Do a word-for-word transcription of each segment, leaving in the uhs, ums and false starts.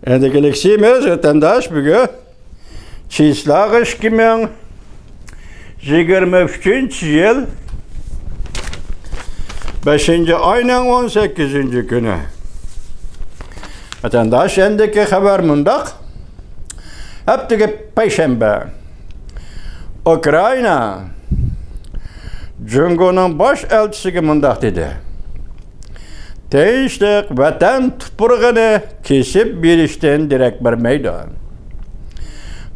ئەندىكى لېكسىيىمىز، ۋەتەنداش، بۈگۈن چىسلاغا ئىككى مىڭ يىگىرمە ئۈچىنچى يىل بەشىنچى ئاينىڭ ئون سەككىزىنچى كۈنى. ۋەتەنداش، ئەندىكى خەۋەر مۇنداق. ھەپتىگە پەيشەنبە. ئۇكرائىنا جۇڭگونىڭ باش ئەلچىسىگە مۇنداق دېدى: تىنچلىق ۋەتەن تۇپرىقىنى كېسىپ بېرىشتىن دېرەك بەرمەيدۇ.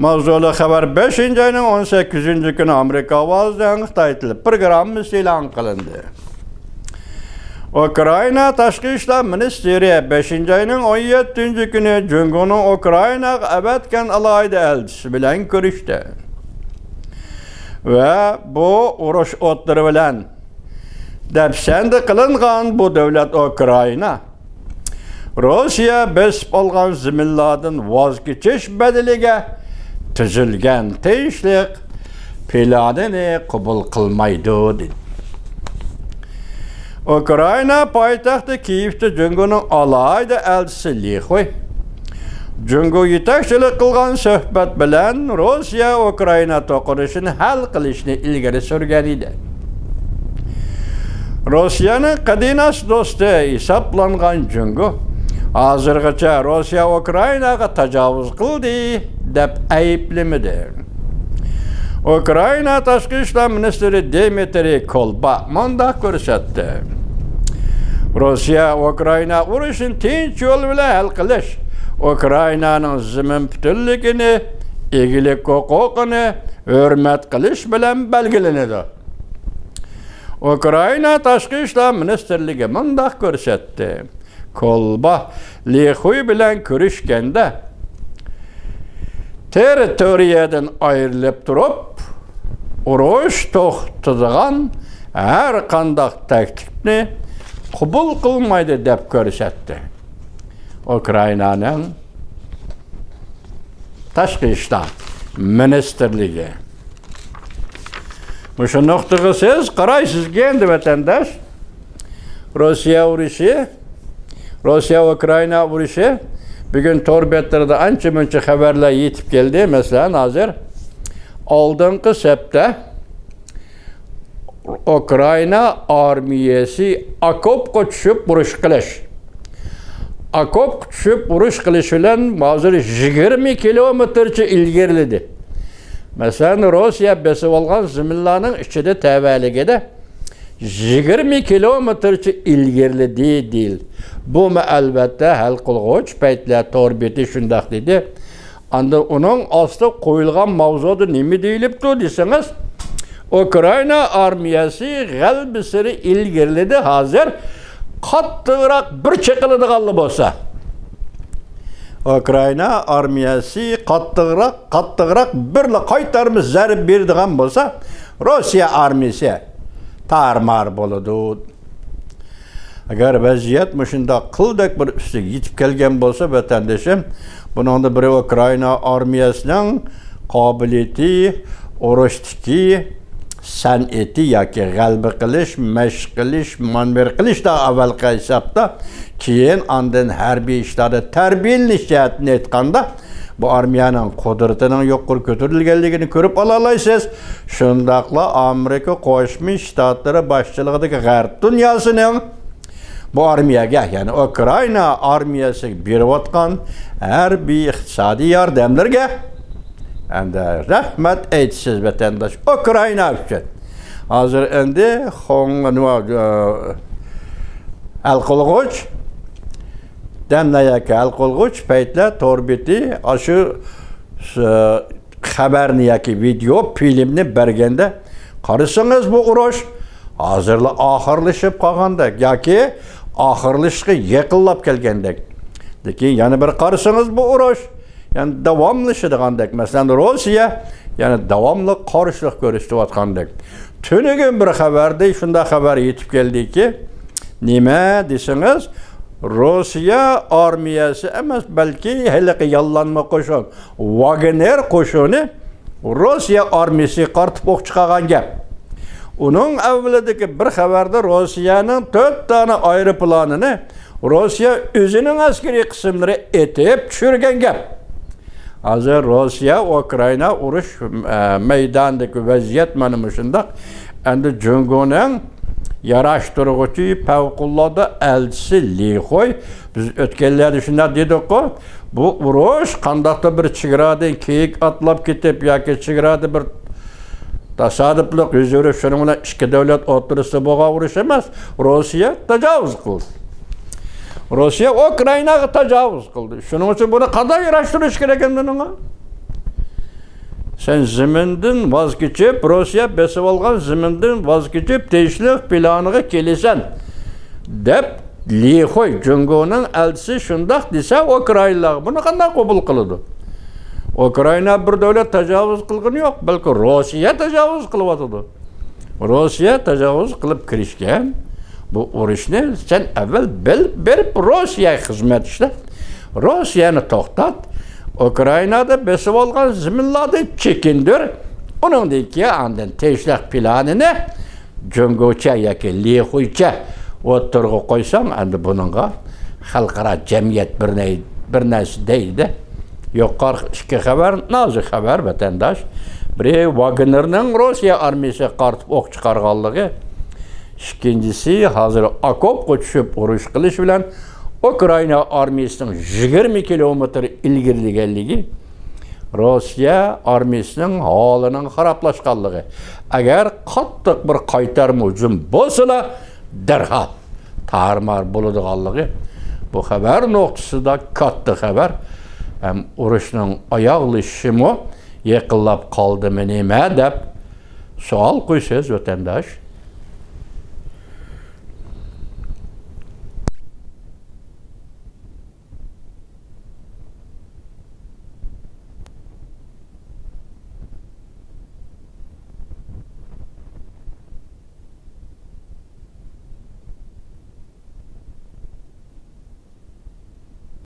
ماۋزۇلۇق خەۋەر بەشىنچى ئاينىڭ ئون سەككىزىنچى كۈنى ئامېرىكا ئاۋازىنىڭ خىتاي تىلى پروگراممىسى ئېلان قىلىندى. ئۇكرائىنا تاشقى ئىشلار مىنىستىرى بەشىنچى ئاينىڭ ئون يەتتىنچى كۈنى جۇڭگونىڭ ئۇكرائىناغا ئەۋەتكەن ئالاھىدە ئەلچىسى بىلەن كۆرۈشتى ۋە بۇ ئۇرۇش ئوتلىرى بىلەن دەپسەندە قىلىنغان بۇ دۆلەت ئۇكرائىنا روسىيە بېسىپ ئالغان زېمىنلاردىن ۋاز كېچىش بەدىلىگە تۈزۈلگەن تىنچلىق پىلانىنى قوبۇل قىلمايدۇ، دېدى. ئۇكرائىنا پايتەختى كىيېۋتە جۇڭگونىڭ ئالاھىدە ئەلچىسى لى خۇي جۇڭگو يېتەكچىلىك قىلغان سۆھبەت بىلەن روسىيە ئۇكرائىنا توقۇنۇشىنى ھەل قىلىشنى ئىلگىرى سۈرگەن ئىدى. روسىيەنىڭ قەدىناس دوستى ھېسابلانغان جۇڭگو ھازىرغىچە روسىيە ئۇكرائىناغا تاجاۋۇز قىلدى دەپ ئەيىبلىمىدى. ئۇكرائىنا تاشقى ئىشلار مىنىستىرى دىمىترىي كۇلېبا مۇنداق كۆرسەتتى: روسىيە ئۇكرائىنا ئۇرۇشىنى تىنچ يول بىلەن ھەل قىلىش، ئۇكرائىنانىڭ زېمىن پۈتۈنلۈكىنى، ئىگىلىك ھوقۇقىنى ھۆرمەت قىلىش بىلەن بەلگىلىنىدۇ. ئۇكرائىنا تاشقى ئىشلار مىنىستىرلىكى مۇنداق كۆرسەتتى: كۇلېبا لى خۇي بىلەن كۆرۈشكەندە، تېررىتورىيەدىن ئايرىلىپ تۇرۇپ، ئۇرۇش توختىتىدىغان ھەر قانداق تەكلىپنى قوبۇل قىلمايدۇ، دەپ كۆرسەتتى ئۇكرائىنانىڭ تاشقى ئىشلار مىنىستىرلىكى. مۇشۇ نۇقتىغا سىز قارايسىزكى، ئەمدى ۋەتەنداش، روسىيە ئۇرۇشى، روسىيە ئۇكرائىنا ئۇرۇشى، بۈگۈن تور بەتلىرىدە ئانچە مۇنچە خەۋەرلەر يېتىپ كەلدى. مەسىلەن، ھازىر ئالدىنقى سەپتە ئۇكرائىنا ئارمىيەسى ئاكوپقا چۈشۈپ ئۇرۇش قىلىش. ئاكوپقا چۈشۈپ ئۇرۇش قىلىش بىلەن ھازىر يىگىرمە كىلومېتىرچە ئىلگىرىلىدى. مەسىلەن، روسىيە بېسىۋالغان زېمىنلارنىڭ ئىچىدە تەۋەلىكىدە يىگىرمە كىلومېتىرچە ئىلگىرىلىدى دېيىل. بۇمۇ ئەلۋەتتە ھەل قىلغۇچ پەيتلەر تور بېتى شۇنداق دېدى. ئاندىن ئۇنىڭ ئاستىغا قويۇلغان ماۋزۇدا نېمە دېيىلىپتۇ دېسىڭىز، ئۇكرائىنا ئارمىيەسى غەلىبىسىنى ئىلگىرىلىدى، ھازىر قاتتىقراق بىر چېقىلىدىغانلا بولسا. ئۇكرائىنا ئارمىيەسى قاتتىقراق، قاتتىقراق بىرلا قايتارما زەربە بېرىدىغان بولسا، روسىيە ئارمىيەسى تارمار بولىدۇ. ئەگەر ۋەزىيەت مۇشۇنداق قىلدەك بىر ئۈستىگە يېتىپ كەلگەن بولسا، ۋەتەندىشىم، بۇنىڭدا بىرى ئۇكرائىنا ئارمىيەسىنىڭ قابىلىيىتى، ئۇرۇشتىكى سەنئىتى ياكى غەلىبە قىلىش، مەشىق قىلىش، مانېۋىر قىلىشتا ئەۋۋەلقى ھېسابتا، كېيىن ئاندىن ھەربىي ئىشلاردا تەربىيەلىنىش جەھەتتىن ئېيتقاندا، بۇ ئارمىيەنىڭ قۇدرىتىنىڭ يۇقىرى كۆتۈرۈلگەنلىكىنى كۆرۈپ ئالالايسىز. شۇنداقلا ئامېرىكا قوشما شتاتلىرى باشچىلىقىدىكى غەرب دۇنياسىنىڭ بۇ ئارمىيەگە، يەنى ئۇكرائىنا ئارمىيەسىگە بېرىۋاتقان ھەربىي ئىقتىسادىي ياردەملىرىگە ئەمدى رەھمەت ئېيتىسىز، ۋەتەنداش، ئۇكرائىنا ئۈچۈن. ھازىر ئەمدى خوڭ-، نېمە، ھەل قىلغۇچ، دەمنە ياكى ھەل قىلغۇچ پەيتلەر تور بېتى ئاشۇ س-، خەۋەرنى ياكى ۋىدېئو فىلىمنى بەرگەندە، قارىسىڭىز، بۇ ئۇرۇش ھازىرلا ئاخىرلىشىپ قالغاندەك ياكى ئاخىرلىشىشقا يېقىنلاپ كەلگەندەك. لېكىن يەنە بىر قارىسىڭىز، بۇ ئۇرۇش يەنە داۋاملىشىدىغاندەك. مەسىلەن، روسىيە يەنە داۋاملىق قارشىلىق كۆرسىتىۋاتقاندەك. تۈنۈگۈن بىر خەۋەردە شۇنداق خەۋەر يېتىپ كەلدىكى، نېمە دېسىڭىز، روسىيە ئارمىيەسى ئەمەس، بەلكى ھېلىقى ياللانما قوشۇن، ۋاگنېر قوشۇنى روسىيە ئارمىيىسىگە قارىتىپ ئوق چىقارغان گەپ. ئۇنىڭ ئەۋۋىلىدىكى بىر خەۋەردە روسىيەنىڭ تۆت دانە ئايروپىلانىنى روسىيە ئۆزىنىڭ ئەسكىرىي قىسىملىرى ئېتىپ چۈشۈرگەن گەپ. ھازىر روسىيە ئۇكرائىنا ئۇرۇش، ئە، مەيدانىدىكى ۋەزىيەت مانا مۇشۇنداق. ئەمدى جۇڭگونىڭ ياراشتۇرغۇچى پەۋقۇلئاددە ئەلچىسى لى خۇي، بىز ئۆتكەنلەردە شۇنداق دېدۇققۇ، بۇ ئۇرۇش قانداقتۇر بىر چېگرادىن كېيىك ئاتلاپ كېتىپ ياكى چېگرادا بىر تاسادىپلىق يۈز بېرىپ، شۇنىڭ بىلەن ئىككى دۆلەت ئوتتۇرىسىدا بولغان ئۇرۇش ئەمەس. روسىيە تاجاۋۇز قىلدى. روسىيە ئۇكرائىناغا تاجاۋۇز قىلدى. شۇنىڭ ئۈچۈن بۇنى قانداق ياراشتۇرۇش كېرەك ئەمدى بۇنىڭغا؟ سەن زېمىندىن ۋاز كېچىپ، روسىيە بېسىۋالغان زېمىندىن ۋاز كېچىپ، تىنچلىق پىلانىغا كېلىسەن، دەپ لى خۇي، جۇڭگونىڭ ئەلچىسى شۇنداق دېسە، ئۇكرائىنلىلار بۇنى قانداق قوبۇل قىلىدۇ؟ ئۇكرائىنا بىر دۆلەت تاجاۋۇز قىلغىنى يوق، بەلكى روسىيە تاجاۋۇز قىلىۋاتىدۇ. روسىيە تاجاۋۇز قىلىپ كىرىشكەن بۇ ئۇرۇشنى سەن ئەۋۋەل بىل-، بېرىپ روسىيەگە خىزمەت ئىشلە، روسىيەنى توختات، ئۇكرائىنادا بېسىۋالغان زېمىنلاردىن چېكىندۈر، ئۇنىڭدىن كېيىن ئاندىن تىنچلىق پىلانىنى جۇڭگوچە ياكى لى خۇيچە ئوتتۇرىغا قويساڭ، ئەمدى بۇنىڭغا خەلقئارا جەمئىيەت بىر نەي-، بىر نەرسە دەيدۇ. يۇقىرىقى ئىككى خەۋەر نازۇك خەۋەر، ۋەتەنداش. بىرى، ۋاگنېرنىڭ روسىيە ئارمىيىسىغا قارىتىپ ئوق چىقارغانلىقى، ئىككىنچىسى، ھازىر ئوكوپقا چۈشۈپ ئۇرۇش قىلىش بىلەن ئۇكرائىنا ئارمىيىسىنىڭ يىگىرمە كىلومېتىر ئىلگىرىلىگەنلىكى، روسىيە ئارمىيىسىنىڭ ھالىنىڭ خارابلاشقانلىقى، ئەگەر قاتتىق بىر قايتارما ھۇجۇم بولسىلا، دەرھال تارمار بولىدىغانلىقى، بۇ خەۋەر نۇقتىسىدا كاتتا خەۋەر. ھەم ئۇرۇشنىڭ ئاياغلىشىشىمۇ يېقىنلاپ قالدىمۇ نېمە دەپ سوئال قويىسىز، ۋەتەنداش.